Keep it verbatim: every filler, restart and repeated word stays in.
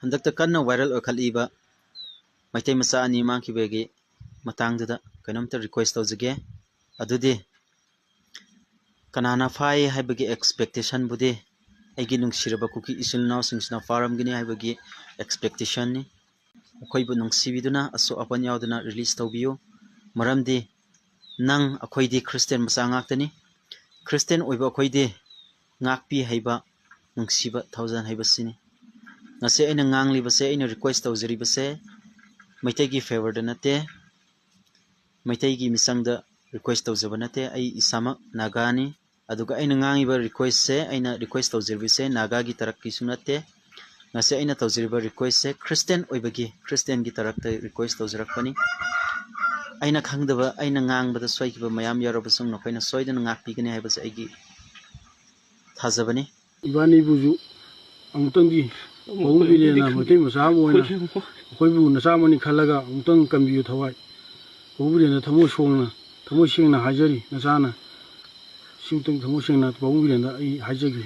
ꯍꯟꯗꯛꯇ ꯀꯟꯅ viral ꯑꯣꯏꯈꯠꯂꯤꯕ ꯃꯩꯇꯩ ꯃꯆꯥ ꯑꯅꯤ ꯃꯥꯡꯈꯤꯕꯒꯤ ꯃꯇꯥꯡꯗꯨꯗ ꯀꯩꯅꯣꯝꯇ request ꯇꯧꯖꯒꯦ꯫ ꯑꯗꯨꯗꯤ ꯀꯅꯥꯅ ꯐꯥꯏ ꯍꯥꯏꯕꯒꯤ expectationꯕꯨꯗꯤ ꯑꯩꯒꯤ ꯅꯨꯡꯁꯤꯔꯕ ꯀꯨꯀꯤ ꯏꯆꯤꯜ ꯏꯅꯥꯎꯁꯤꯡꯁꯤꯅ ꯐꯥꯔꯝꯒꯅꯤ ꯍꯥꯏꯕꯒꯤ expectationꯅꯤ꯫ ꯑꯩꯈꯣꯏꯕꯨ ꯅꯨꯡꯁꯤꯕꯤꯗꯨꯅ ꯑꯁꯣꯛ ꯑꯄꯟ ꯌꯥꯎꯗꯅ release ꯇꯧꯕꯤꯌꯨ꯫ ꯃꯔꯝꯗꯤ ꯅꯪ ꯑꯩꯈꯣꯏꯗꯤ Christian ꯃꯆꯥ ꯉꯥꯛꯇꯅꯤ꯫ Christian ꯑꯣꯏꯕ ꯑꯩꯈꯣꯏꯗꯤ ꯉꯥꯛꯄꯤ ꯍꯩꯕ, ꯅꯨꯡꯁꯤꯕ, ꯊꯧꯖꯥꯜ ꯍꯩꯕꯁꯤꯅꯤ꯫ ꯉꯁꯤ ꯑꯩꯅ ꯉꯥꯡꯂꯤꯕꯁꯦ, ꯑꯩꯅ request ꯇꯧꯖꯔꯤꯕꯁꯦ ꯃꯩꯇꯩꯒꯤ favourꯗ ꯅꯠꯇꯦ, ꯃꯩꯇꯩꯒꯤ ꯃꯤꯆꯪꯗ request ꯇꯧꯖꯕ ꯅꯠꯇꯦ꯫ ꯑꯩ ꯏꯁꯥꯃꯛ ꯅꯥꯒꯥꯅꯤ꯫ ꯑꯗꯨꯒ ꯑꯩꯅ ꯉꯥꯡꯉꯤꯕ requestꯁꯦ, ꯑꯩꯅ request ꯇꯧꯖꯔꯤꯕꯁꯦ ꯅꯥꯒꯥꯒꯤ ꯇꯔꯛꯀꯤꯁꯨ ꯅꯠꯇꯦ꯫ ꯉꯁꯤ ꯑꯩꯅ ꯇꯧꯖꯔꯤꯕ requestꯁꯦ Christian ꯑꯣꯏꯕꯒꯤ, Christianꯒꯤ ꯇꯔꯛꯇ request ꯇꯧꯖꯔꯛꯄꯅꯤ꯫ ꯑꯩꯅ ꯈꯪꯗꯕ, ꯑꯩꯅ ꯉꯥꯡꯕꯗ ꯁꯣꯏꯈꯤꯕ ꯃꯌꯥꯝ ꯌꯥꯎꯔꯕꯁꯨ ꯅꯈꯣꯏꯅ ꯁꯣꯏꯗꯅ ꯉꯥꯛꯄꯤꯒꯅꯤ ꯍꯥꯏꯕꯁꯦ ꯑꯩꯒꯤ ꯊꯥꯖꯕꯅꯤ꯫ ꯏꯕꯥꯅꯤꯕꯨꯁꯨ ꯑꯃꯨꯛꯇꯪꯗꯤ ꯄꯥꯕꯨꯡ ꯕꯤꯔꯦꯟꯅ ꯃꯩꯇꯩ ꯃꯆꯥ ꯑꯃ ꯑꯣꯏꯅ ꯑꯩꯈꯣꯏꯕꯨ ꯅꯆꯥ ꯑꯃꯅꯤ ꯈꯜꯂꯒ ꯑꯃꯨꯛꯇꯪ ꯀꯟꯕꯤꯌꯨ ꯊꯋꯥꯏ꯫ ꯄꯥꯕꯨꯡ ꯕꯤꯔꯦꯟꯗ ꯊꯃꯣꯏ ꯁꯣꯡꯅ, ꯊꯃꯣꯏ ꯁꯦꯡꯅ ꯍꯥꯏꯖꯔꯤ ꯅꯆꯥꯅ꯫ ꯁꯤꯃꯇꯪ ꯊꯃꯣꯏ ꯁꯦꯡꯅ ꯄꯥꯕꯨꯡ ꯕꯤꯔꯦꯟꯗ ꯑꯩ ꯍꯥꯏꯖꯒꯦ꯫